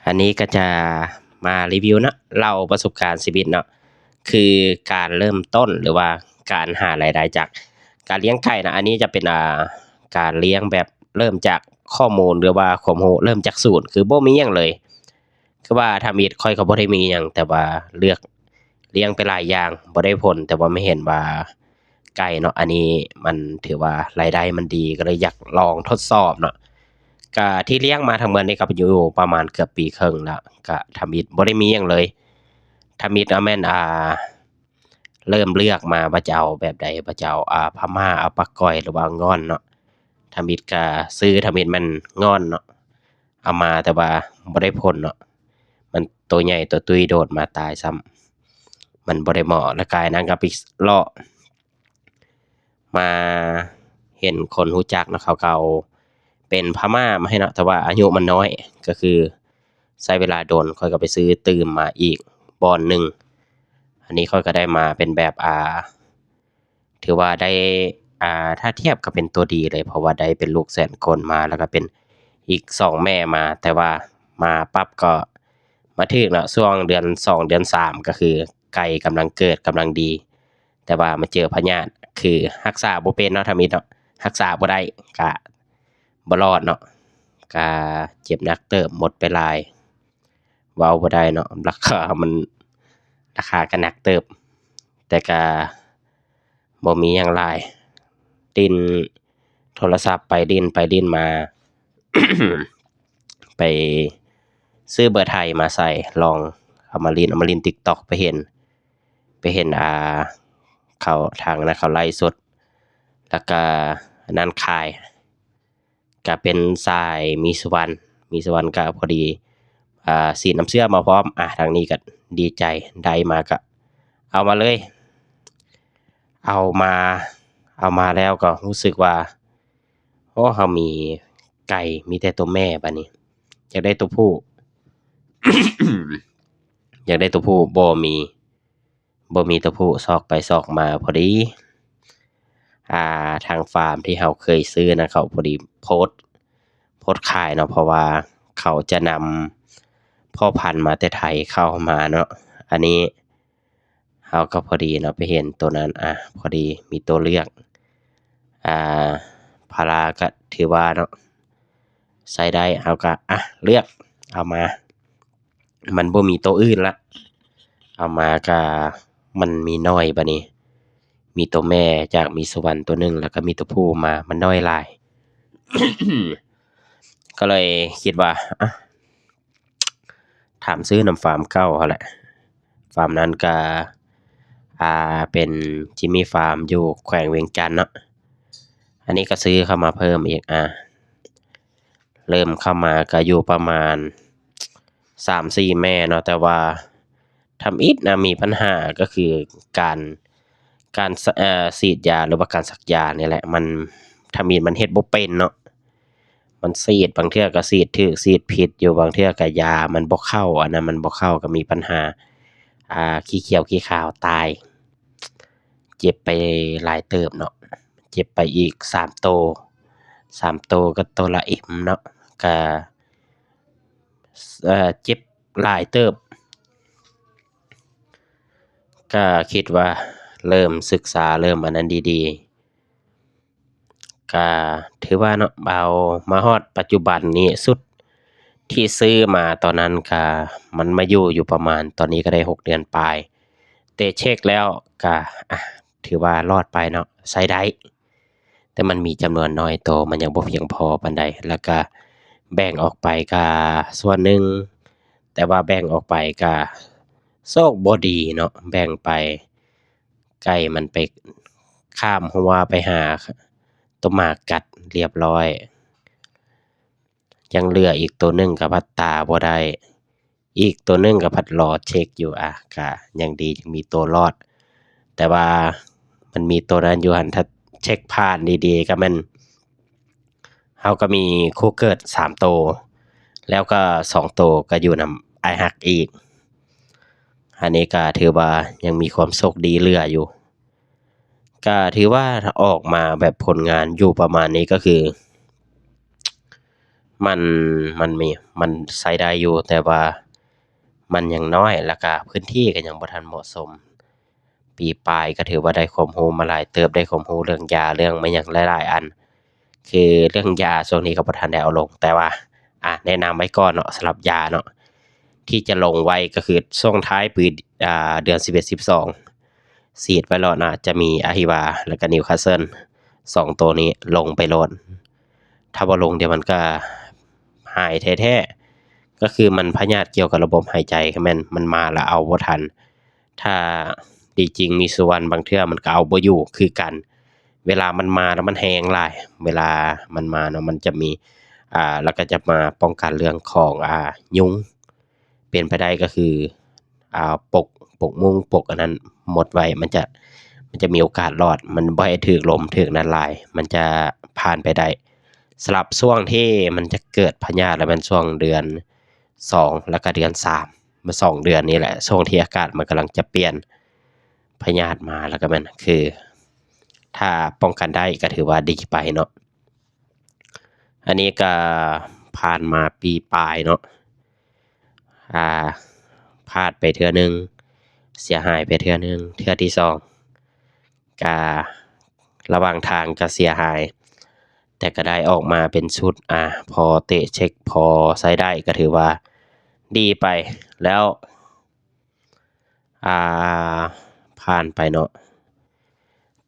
ອັນນີ້ກໍຈະມາຣີວິວເນາະ ເລົ່າປະສົບການຊີວິດເນາະ ຄືການເລີ່ມຕົ້ນ ຫຼືວ່າການຫາລາຍໄດ້ຈາກການລ້ຽງໄກ່ເນາະ. ອັນນີ້ຈະເປັນ ອ່າ ການລ້ຽງແບບເລີ່ມຈາກຂໍ້ມູນ ຫຼືວ່າຄວາມຮູ້ ເລີ່ມຈາກສູນ ຄືບໍ່ມີຫຍັງເລີຍ. ຄືວ່າທຳອິດຂ້ອຍກໍບໍ່ໄດ້ມີຫຍັງ ແຕ່ວ່າເລືອກລ້ຽງໄປຫຼາຍຢ່າງ ບໍ່ໄດ້ຜົນ ແຕ່ວ່າມາເຫັນວ່າໄກ່ເນາະ ອັນນີ້ມັນຖືວ່າລາຍໄດ້ມັນດີ ກໍເລີຍຢາກລອງທົດສອບເນາະ. ກະທີ່ລ້ຽງມາທັງໝົດນີ້ກໍຢູ່ປະມານເກືອບປີເຄິ່ງແລ້ວ ກະທຳອິດບໍ່ໄດ້ມີຫຍັງເລີຍ. ທຳອິດກໍແມ່ນ ອ່າ ເລີ່ມເລືອກມາວ່າຈະເອົາແບບໃດ ວ່າຈະເອົາ ອ່າ ພະມ້າ ເອົາປາກກອຍ ຫຼືວ່າງ່ອນເນາະ. ທຳອິດກະຊື້ ທຳອິດແມ່ນງ່ອນເນາະ ເອົາມາແຕ່ວ່າບໍ່ໄດ້ຜົນເນາະ ມັນໂຕໃຫຍ່ໂຕຕຸ້ຍໂດດມາຕາຍຊ້ຳ ມັນບໍ່ໄດ້ເໝາະ. ແລ້ວກາຍນັ້ນກໍໄປເລາະ ມາເຫັນຄົນຮູ້ຈັກເນາະ ເຂົາກໍເອົາເປັນພະມ້າມາໃຫ້ເນາະ ແຕ່ວ່າອາຍຸມັນນ້ອຍ ກໍຄືໃຊ້ເວລາດົນ ຂ້ອຍກໍໄປຊື້ຕື່ມມາອີກບ່ອນໜຶ່ງ. ອັນນີ້ຂ້ອຍກໍໄດ້ມາເປັນແບບ ອ່າ ຖືວ່າໄດ້ ອ່າ ຖ້າທຽບກໍເປັນຕົວດີເລີຍ ເພາະວ່າໄດ້ເປັນລູກແສນກົນມາ ແລ້ວກໍເປັນອີກສອງແມ່ມາ ແຕ່ວ່າມາປັບກໍມາຖືກເນາະ ຊ່ວງເດືອນສອງ ເດືອນສາມ ກໍຄືໄກ່ກຳລັງເກີດ ກຳລັງດີ ແຕ່ວ່າມາເຈີພະຍາດ ຄືຮັກສາບໍ່ເປັນເນາະ ທຳອິດເນາະ ຮັກສາບໍ່ໄດ້ ກະບໍ່ລອດເນາະ ກະເຈັບໜັກເຕີບ ໝົດໄປຫຼາຍ ເວົ້າບໍ່ໄດ້ເນາະ ລາຄາມັນ ລາຄາກໍໜັກເຕີບ ແຕ່ກະບໍ່ມີຫຍັງຫຼາຍ ຫຼິ້ນໂທລະສັບໄປຫຼິ້ນໄປຫຼິ້ນມາ ໄປຊື້ເບີໄທມາໃສ່ ລອງເອົາມາຫຼິ້ນ ເອົາມາຫຼິ້ນຕິກຕັອກ ໄປເຫັນ ໄປເຫັນ ອ່າ ເຂົາ ທາງນັ້ນເຂົາໄລຟ໌ສົດ ແລ້ວກະອັນນັ້ນຂາຍ ກະເປັນສາຍມີສຸວັນ ມີສຸວັນກະພໍດີ ອ່າ ສີດນ້ຳເຊື້ອມາພ້ອມ ອ່າ ທາງນີ້ກະດີໃຈ ໄດ້ມາກະເອົາມາເລີຍ ເອົາມາ ເອົາມາແລ້ວກໍຮູ້ສຶກວ່າ ໂອ້ ເຮົາມີໄກ່ ມີແຕ່ໂຕແມ່ ບາດນີ້ຢາກໄດ້ໂຕຜູ້ ຢາກໄດ້ໂຕຜູ້ ບໍ່ມີ ບໍ່ມີໂຕຜູ້ ຊອກໄປຊອກມາພໍດີ ອ່າ ທາງຟາມທີ່ເຮົາເຄີຍຊື້ນະ ເຂົາພໍດີໂພສ ໂພສຂາຍເນາະ ເພາະວ່າເຂົາຈະນຳພໍ່ພັນມາແຕ່ໄທເຂົ້າມາເນາະ ອັນນີ້ ເຮົາກໍພໍດີເນາະ ໄປເຫັນໂຕນັ້ນ ອ່າ ພໍດີມີໂຕເລືອກ ອ່າ ພາລາກໍຖືວ່າເນາະ ໃຊ້ໄດ້ ເຮົາກໍ ອ່າ ເລືອກເອົາມາ ມັນບໍ່ມີໂຕອື່ນລະ ເອົາມາກໍມັນມີນ້ອຍ ບາດນີ້ມີໂຕແມ່ຈາກມີສຸວັນໂຕໜຶ່ງ ແລ້ວກໍມີໂຕຜູ້ມາ ມັນນ້ອຍຫຼາຍ ກໍເລີຍຄິດວ່າ ອ່າ ຖາມຊື້ນຳຟາມເກົ່າຫັ້ນແຫຼະ ຟາມນັ້ນກະ ອ່າ ເປັນຈິມມີຟາມຢູ່ແຂວງວຽງຈັນເນາະ ອັນນີ້ກະຊື້ເຂົ້າມາເພີ່ມອີກ ອ່າ ເລີ່ມເຂົ້າມາກະຢູ່ປະມານສາມສີ່ແມ່ເນາະ ແຕ່ວ່າທຳອິດນະມີບັນຫາ ກໍຄືການ ການ ເອີ ສີດຢາ ຫຼືວ່າການສັກຢານີ້ແຫຼະ ມັນ ທຳອິດມັນເຮັດບໍ່ເປັນເນາະ ມັນສີດ ບາງເທື່ອກໍສີດຖືກ ສີດຜິດຢູ່ ບາງເທື່ອກໍຢາມັນບໍ່ເຂົ້າ ອັນນັ້ນມັນບໍ່ເຂົ້າ ກໍມີບັນຫາ ອ່າ ຂີ້ຂຽວຂີ້ຂາວຕາຍ ເຈັບໄປຫຼາຍເຕີບເນາະ ເຈັບໄປອີກສາມໂຕ ສາມໂຕກໍໂຕລະເອັມເນາະ ກໍ ເອີ ເຈັບຫຼາຍເຕີບ ກໍຄິດວ່າເລີ່ມສຶກສາ ເລີ່ມອັນນັ້ນດີໆ ກະຖືວ່າເນາະ ເອົາມາຮອດປັດຈຸບັນນີ້ ຊຸດທີ່ຊື້ມາຕອນນັ້ນກະ ມັນມາຢູ່ ຢູ່ປະມານ ຕອນນີ້ກະໄດ້ຫົກເດືອນປາຍ ແຕ່ເຊັກແລ້ວກະ ອ່າ ຖືວ່າລອດໄປເນາະ ໃຊ້ໄດ້ ແຕ່ມັນມີຈຳນວນນ້ອຍໂຕ ມັນຍັງບໍ່ພຽງພໍປານໃດ ແລ້ວກະແບ່ງອອກໄປກະສ່ວນໜຶ່ງ ແຕ່ວ່າແບ່ງອອກໄປກະໂຊກບໍ່ດີເນາະ ແບ່ງໄປ ໄກ່ມັນໄປຂ້າມຮົ້ວໄປຫາໂຕໝາກັດລຽບຮ້ອຍ ຍັງເຫຼືອອີກໂຕໜຶ່ງກໍພັດຕາບໍ່ໄດ້ ອີກໂຕໜຶ່ງກໍພັດລໍເຊັກຢູ່ ອາ ກະຍັງດີ ຍັງມີໂຕລອດ ແຕ່ວ່າມັນມີໂຕນັ້ນຢູ່ຫັ້ນ ຖ້າເຊັກຜ່ານດີໆ ກໍແມ່ນ ເຮົາກໍມີຄູ່ເກີດສາມໂຕ ແລ້ວກໍສອງໂຕກໍຢູ່ນຳອ້າຍຮັກອີກ ອັນນີ້ກໍຖືວ່າຍັງມີຄວາມໂຊກດີເຫຼືອຢູ່ ກໍຖືວ່າອອກມາແບບຜົນງານຢູ່ປະມານນີ້ ກໍຄື ມັນ ມັນມີ ມັນໃຊ້ໄດ້ຢູ່ ແຕ່ວ່າມັນຍັງນ້ອຍ ແລ້ວກະພື້ນທີ່ກໍຍັງບໍ່ທັນເໝາະສົມ. ປີປາຍກໍຖືວ່າໄດ້ຄວາມຮູ້ມາຫຼາຍເຕີບ, ໄດ້ຄວາມຮູ້ເລື່ອງຢາ ເລື່ອງມາຫຍັງຫຼາຍໆອັນ. ຄືເລື່ອງຢາຊ່ວງນີ້ກໍບໍ່ທັນໄດ້ເອົາລົງ, ແຕ່ວ່າ ອາ ແນະນຳໄວ້ກ່ອນເນາະ, ສຳລັບຢາເນາະ ທີ່ຈະລົງໄວ້ກໍຄືຊ່ວງທ້າຍປີ ອາ ເດືອນສິບເອັດ ສິບສອງ ສີດໄວ້ໂລດນະ, ຈະມີອາຮິວາ ແລ້ວກໍນິວຄາສເຊິນ ສອງໂຕນີ້ລົງໄປໂລດ. ຖ້າບໍ່ລົງດຽວມັນກໍຫາຍແທ້ໆ, ກໍຄືມັນພະຍາດກ່ຽວກັບລະບົບຫາຍໃຈ, ແມ່ນມັນມາແລ້ວເອົາບໍ່ທັນ. ຖ້າດີຈິງມີສຸວັນ ບາງເທື່ອມັນກໍເອົາບໍ່ຢູ່ຄືກັນ. ເວລາມັນມາແລ້ວມັນແຮງຫຼາຍ, ເວລາມັນມາເນາະ ມັນຈະມີ ອາ ແລ້ວກໍຈະມາປ້ອງກັນເລື່ອງຂອງ ອາ ຍຸງ. ເປັນໄປໄດ້ກໍຄື ອາ ປົກ ປົກມຸ້ງ ປົກອັນນັ້ນໝົດໄວ້, ມັນຈະ ມັນຈະມີໂອກາດລອດ, ມັນບໍ່ໃຫ້ຖືກລົມ ຖືກນັ້ນຫຼາຍ, ມັນຈະຜ່ານໄປໄດ້. ສຳລັບຊ່ວງທີ່ມັນຈະເກີດພະຍາດ ລະແມ່ນຊ່ວງເດືອນສອງ ແລ້ວກະເດືອນສາມ ມາສອງເດືອນນີ້ແຫຼະ, ຊ່ວງທີ່ອາກາດມັນກຳລັງຈະປ່ຽນ, ພະຍາດມາ ແລ້ວກະແມ່ນ ຄື ຖ້າປ້ອງກັນໄດ້ກໍຖືວ່າດີໄປເນາະ. ອັນນີ້ກໍຜ່ານມາປີປາຍເນາະ, ອາ ພາດໄປເທື່ອໜຶ່ງ, ເສຍຫາຍໄປເທື່ອໜຶ່ງ, ເທື່ອທີສອງ ກະລະຫວ່າງທາງກະເສຍຫາຍ, ແຕ່ກະໄດ້ອອກມາເປັນຊຸດ ອາ ພໍເຕະເຊັກ ພໍໃຊ້ໄດ້ ກະຖືວ່າດີໄປແລ້ວ. ອາ ຜ່ານໄປເນາະ,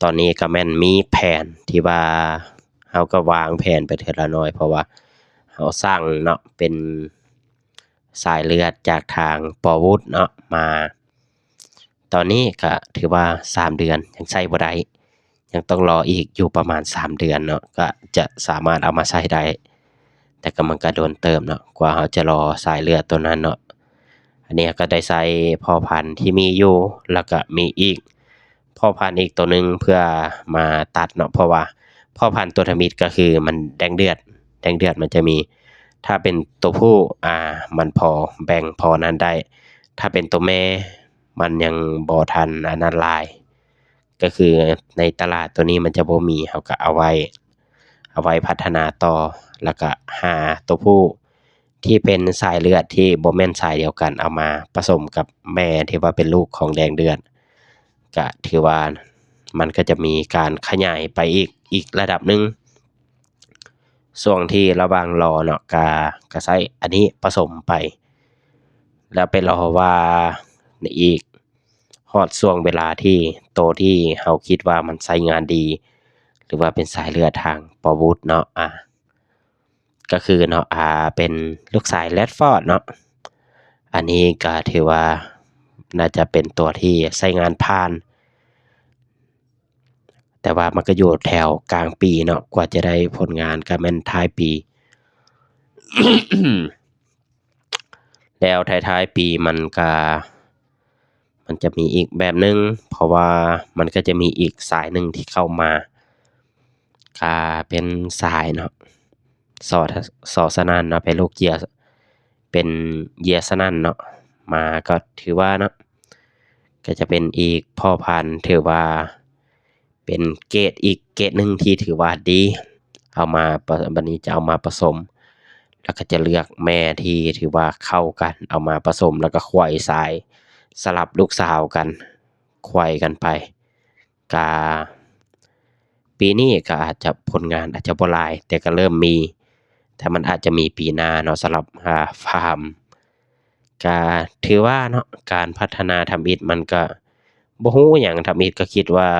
ຕອນນີ້ກໍແມ່ນມີແຜນທີ່ວ່າເຮົາກໍວາງແຜນໄປເທື່ອລະໜ້ອຍ, ເພາະວ່າເຮົາສັ່ງເນາະ ເປັນສາຍເລືອດຈາກທາງ ປ ວຸດ ເນາະ ມາ. ຕອນນີ້ກໍຖືວ່າສາມເດືອນຍັງໃຊ້ບໍ່ໄດ້, ຍັງຕ້ອງລໍອີກຢູ່ປະມານສາມເດືອນເນາະ, ກໍຈະສາມາດເອົາມາໃຊ້ໄດ້, ແຕ່ກໍມັນກໍດົນເຕີບເນາະ ກວ່າເຮົາຈະລໍສາຍເລືອດໂຕນັ້ນເນາະ. ອັນນີ້ກໍໄດ້ໃຊ້ພໍ່ພັນທີ່ມີຢູ່ ແລ້ວກໍມີອີກພໍ່ພັນອີກໂຕໜຶ່ງເພື່ອມາຕັດເນາະ, ເພາະວ່າພໍ່ພັນຕົວທຳອິດກໍຄືມັນແດງເດືອດ, ແດງເດືອດມັນຈະມີ ຖ້າເປັນຕົວຜູ້ ອາ ມັນພໍແບ່ງພໍນັ້ນໄດ້, ຖ້າເປັນຕົວແມ່ມັນຍັງບໍ່ທັນອັນນັ້ນຫຼາຍ. ກໍຄືໃນຕະຫຼາດໂຕນີ້ມັນຈະບໍ່ມີ, ເຮົາກໍເອົາໄວ້ ເອົາໄວ້ພັດທະນາຕໍ່ ແລ້ວກໍຫາຕົວຜູ້ທີ່ເປັນສາຍເລືອດທີ່ບໍ່ແມ່ນສາຍດຽວກັນ ເອົາມາປະສົມກັບແມ່ທີ່ວ່າເປັນລູກຂອງແດງເດືອດ, ກະຖືວ່າມັນກໍຈະມີການຂະຫຍາຍໄປອີກ ອີກລະດັບໜຶ່ງ. ຊ່ວງທີ່ລະຫວ່າງລໍເນາະ ກະ ກະໃຊ້ອັນນີ້ປະສົມໄປ ແລ້ວໄປລໍວ່າໃນອີກ ຮອດຊ່ວງເວລາທີ່ໂຕທີ່ເຮົາຄິດວ່າມັນໃຊ້ງານດີ ຫຼືວ່າເປັນສາຍເລືອດທາງປະວຸດເນາະ ອາ ກໍຄືເນາະ ອາ ເປັນລູກຊາຍແຣດຟອດເນາະ. ອັນນີ້ກໍຖືວ່າໜ້າຈະເປັນຕົວທີ່ໃຊ້ງານຜ່ານ, ແຕ່ວ່າມັນກໍຢູ່ແຖວກາງປີເນາະ, ກວ່າຈະໄດ້ຜົນງານກໍແມ່ນທ້າຍປີ. ແລ້ວທ້າຍໆປີມັນກະ ມັນຈະມີອີກແບບໜຶ່ງ, ເພາະວ່າມັນກໍຈະມີອີກສາຍໜຶ່ງທີ່ເຂົ້າມາ ກະເປັນສາຍເນາະ ສ ສ ສະໜັ່ນເນາະ, ເປັນລູກເຢຍ ເປັນເຢຍສະໜັ່ນເນາະ, ມາກໍຖືວ່າເນາະ ກໍຈະເປັນອີກພໍ່ພັນ ຖືວ່າ ເປັນເກດອີກເກດໜຶ່ງທີ່ຖືວ່າດີ ເອົາມາປະ ບັດນີ້ຈະເອົາມາປະສົມ ແລ້ວກໍຈະເລືອກແມ່ທີ່ຖືວ່າເຂົ້າກັນ ເອົາມາປະສົມ ແລ້ວກໍຂວາຍສາຍສະຫຼັບລູກສາວກັນ ຂວາຍກັນໄປ. ກະປີນີ້ກໍອາດຈະ ຜົນງານອາດຈະບໍ່ຫຼາຍ ແຕ່ກໍເລີ່ມມີ, ແຕ່ມັນອາດຈະມີປີໜ້າເນາະ ສຳລັບ ອາ ຟາມ. ກະຖືວ່າເນາະ ການພັດທະນາທຳອິດມັນກະບໍ່ຮູ້ຫຍັງ, ທຳອິດກໍຄິດວ່າ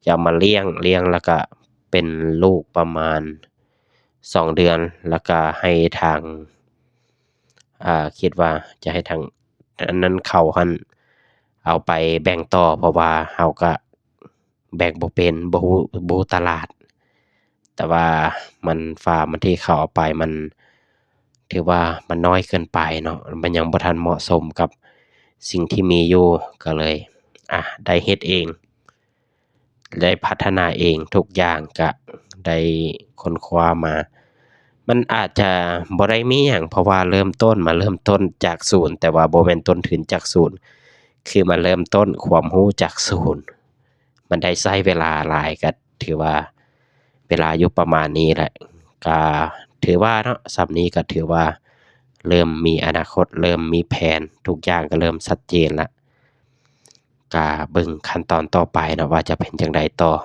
ຈະເອົາມາລ້ຽງ, ລ້ຽງແລ້ວກະເປັນລູກປະມານສອງເດືອນ ແລ້ວກະໃຫ້ທາງ ອາ ຄິດວ່າຈະໃຫ້ທາງອັນນັ້ນເຂົາຫັ້ນເອົາໄປແບ່ງຕໍ່, ເພາະວ່າເຮົາກະແບ່ງບໍ່ເປັນ, ບໍ່ຮູ້, ບໍ່ຮູ້ຕະຫຼາດ. ແຕ່ວ່າມັນ ຟາມມັນທີ່ເຂົາເອົາໄປ ມັນ ຖືວ່າມັນນ້ອຍເກີນໄປເນາະ, ມັນຍັງບໍ່ທັນເໝາະສົມກັບສິ່ງທີ່ມີຢູ່, ກໍເລີຍ ອາ ໄດ້ເຮັດເອງ, ໄດ້ພັດທະນາເອງທຸກຢ່າງ, ກະໄດ້ຄົ້ນຄວ້າມາ. ມັນອາດຈະບໍ່ໄດ້ມີຫຍັງ, ເພາະວ່າເລີ່ມຕົ້ນ ມາເລີ່ມຕົ້ນຈາກສູນ, ແຕ່ວ່າບໍ່ແມ່ນຕົ້ນທຶນຈາກສູນ, ຄືມາເລີ່ມຕົ້ນຄວາມຮູ້ຈາກສູນ. ມັນໄດ້ໃຊ້ເວລາຫຼາຍ, ກໍຖືວ່າເວລາຢູ່ປະມານນີ້ແຫຼະ, ກໍ ຖືວ່າເນາະ ສ່ຳນີ້ກໍຖືວ່າເລີ່ມມີອະນາຄົດ ເລີ່ມມີແຜນ ທຸກຢ່າງກໍເລີ່ມຊັດເຈນລະ ກໍເບິ່ງຂັ້ນຕອນຕໍ່ໄປເນາະ ວ່າຈະເປັນຈັ່ງໃດຕໍ່.